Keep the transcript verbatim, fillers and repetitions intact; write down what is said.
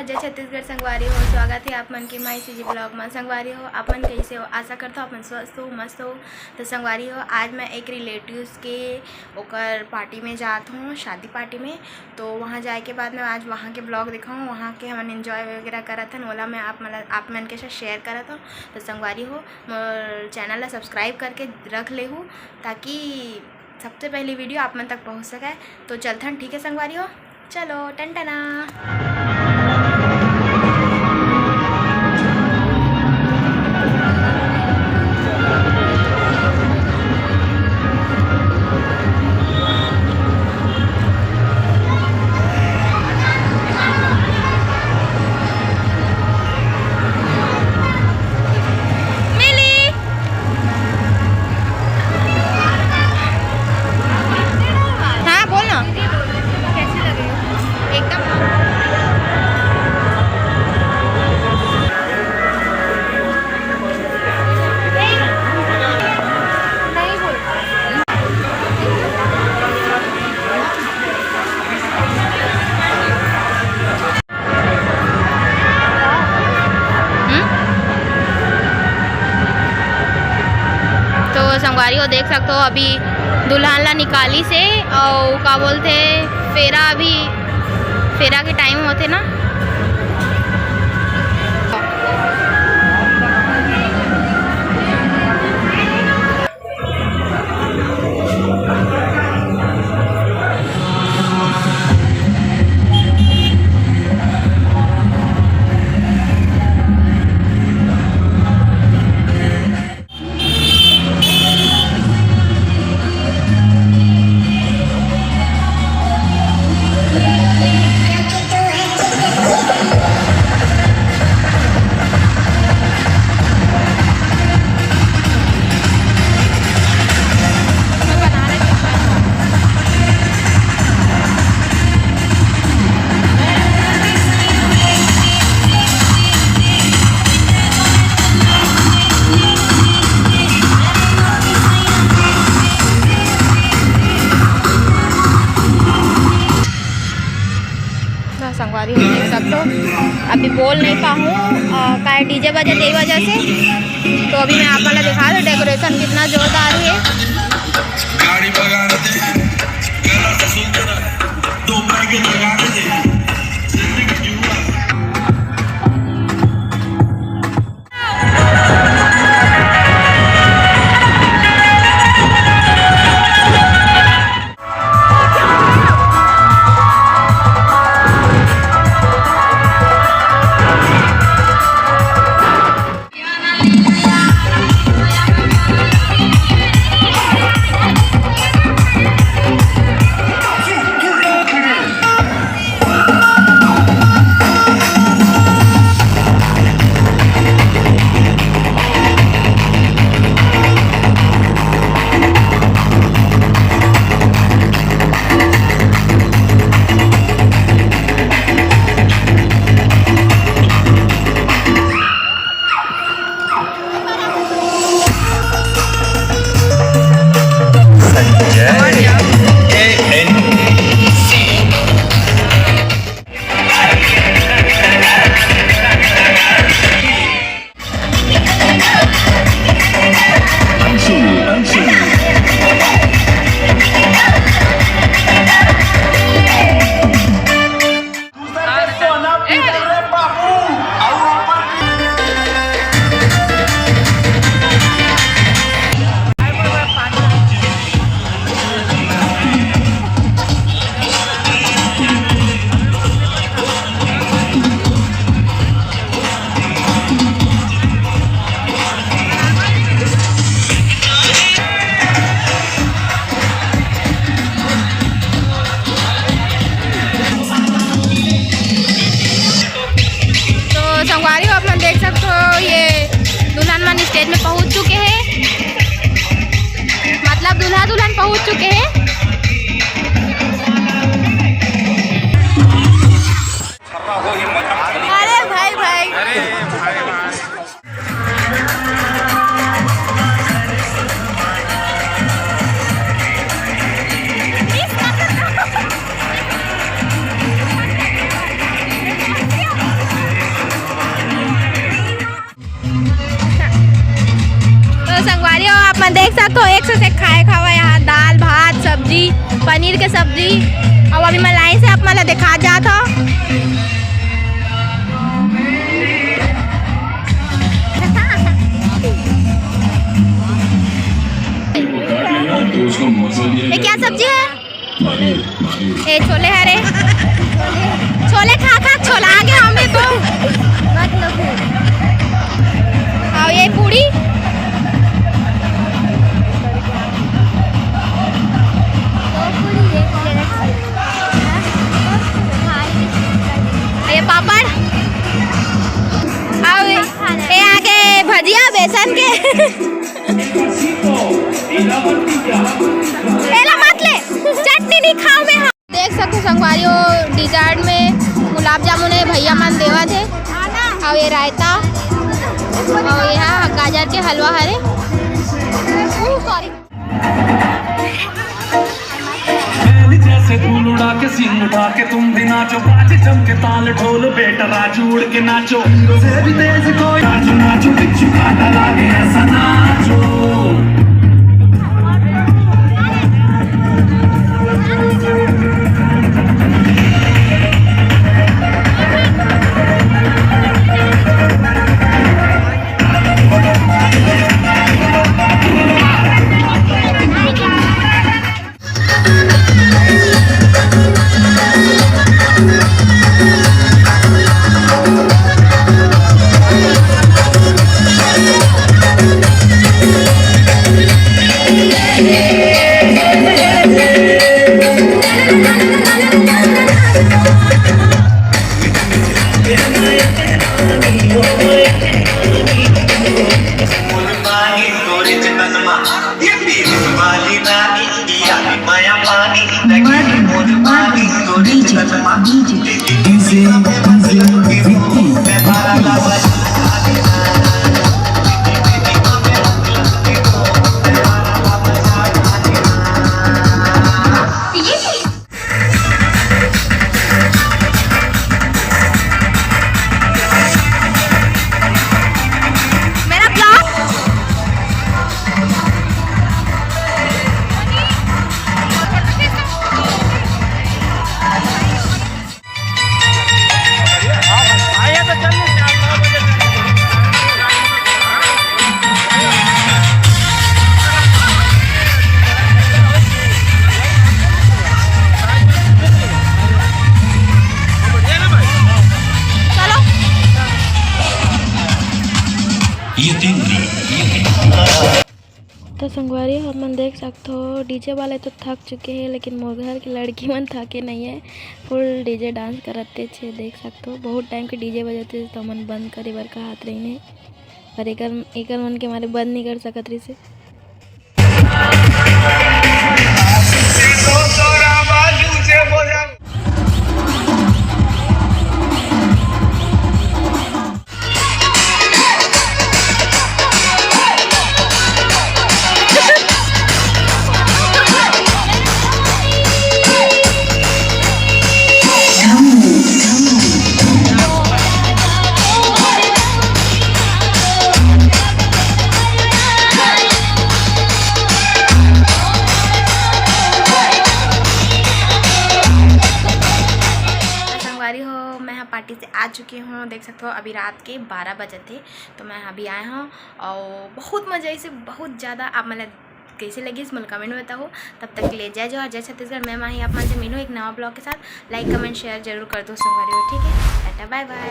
जय छत्तीसगढ़ संगवारी हो, स्वागत हे आप मन के My CG vlog म। संगवारी हो, आप मन कइसे हो? आशा करथों आप मन स्वस्थ हो, मस्त हो। तो संगवारी हो, आज मैं एक relatives के ओकर party में जात हूँ, शादी party में। तो वहाँ जाए के बाद में आज वहाँ के vlog दिखाऊँ, वहाँ के हमन enjoy वगैरह करत हन, ओला मैं आप मन, आप मन के साथ share करत हूँ। तो संगवारी हो, मोर channel ला subscribe करके रख लेहू, ताकि सबसे पहली video आप मन तक पहुँच सके। तो चलथन, ठीक है संगवारी हो, चलो टनटना। मिली। हाँ, बोल ना। एकदम। हम्म? तो संगवारी हो, देख सकते हो, अभी दुल्हन ला निकालिस हे, अउ का बोलथे, फेरा, अभी फेरा के time होथे ना। तो संगवारी हो, देख सकते हो, अभी बोल नहीं पाहूँ, अ, काय DJ बजे, तेही वजह से। तो अभी मैं आप वाला दिखा दूँ, decoration कितना जोरदार है। गाड़ी भगा दे, गला से सुन के ना, दो पैकेट लगा दे, जिंदगी जुआ। तो संगवारी हो, आप मन देख सकते हो, ये दुल्हन मन stage में पहुंच चुके हैं, मतलब दूल्हा दुल्हन पहुंच चुके हैं। अरे भाई, भाई। तो एक से एक खाए खावा यहाँ, दाल, भात, सब्जी, पनीर के सब्जी। अउ अभी मैं लाइन से आप मन ला देखा जात हव। ये क्या सब्जी है? ए छोले हरे, छोले खा खा छोला आ गया हमें तो। अउ ये पूड़ी, ये पापड़, अउ ये आगे भजिया बेसन के। एला मत ले, चटनी नहीं खाओ मैं। देख सकते संगवारी हो, dessert में गुलाब जामुन है, भैया मन देवत है, अउ ये रायता, अउ ये हा गाजर के हलवा हरे। Sorry। बैल जैसे फूल उड़ा के, सींग उठा के तुम भी नाचो, बाजे जम के ताल ढोल, बेटा राजू उड़ के नाचो। हीरो से भी तेज कोई, नाचो नाचो बिच्छू काटा लागे ऐसा नाचो। मेरा ब्लॉग। तो संगवारी हो, आप मन देख सकथो, डीजे वाले तो थक चुके हैं, लेकिन मोर घर के लड़की मन थके नहीं है। फुल डीजे डांस करत हे, देख सकथो। बहुत टाइम के डीजे बजत हे, तो मन बंद करे बर कहत रहिन हे, पर एकर, एकर मन के मारे बंद नहीं कर सकत रहिस हे। संगवारी हो, मैं ह पार्टी से आ चुकी हूँ। देख सकते हो, अभी रात के बारह बजत हे, तो मैं अभी आए हूँ और बहुत मजा आइस हे, बहुत ज़्यादा। आप मन ला कैसे लगिस, मोला comment में बताओ। तब तक के लिए जय जोहार, जय छत्तीसगढ़। मैं माही आप मन से मिलूँ एक नवा ब्लॉग के साथ। Like, comment, share जरूर कर दो संगवारी हो, ठीक है? टाटा, बाय बाय।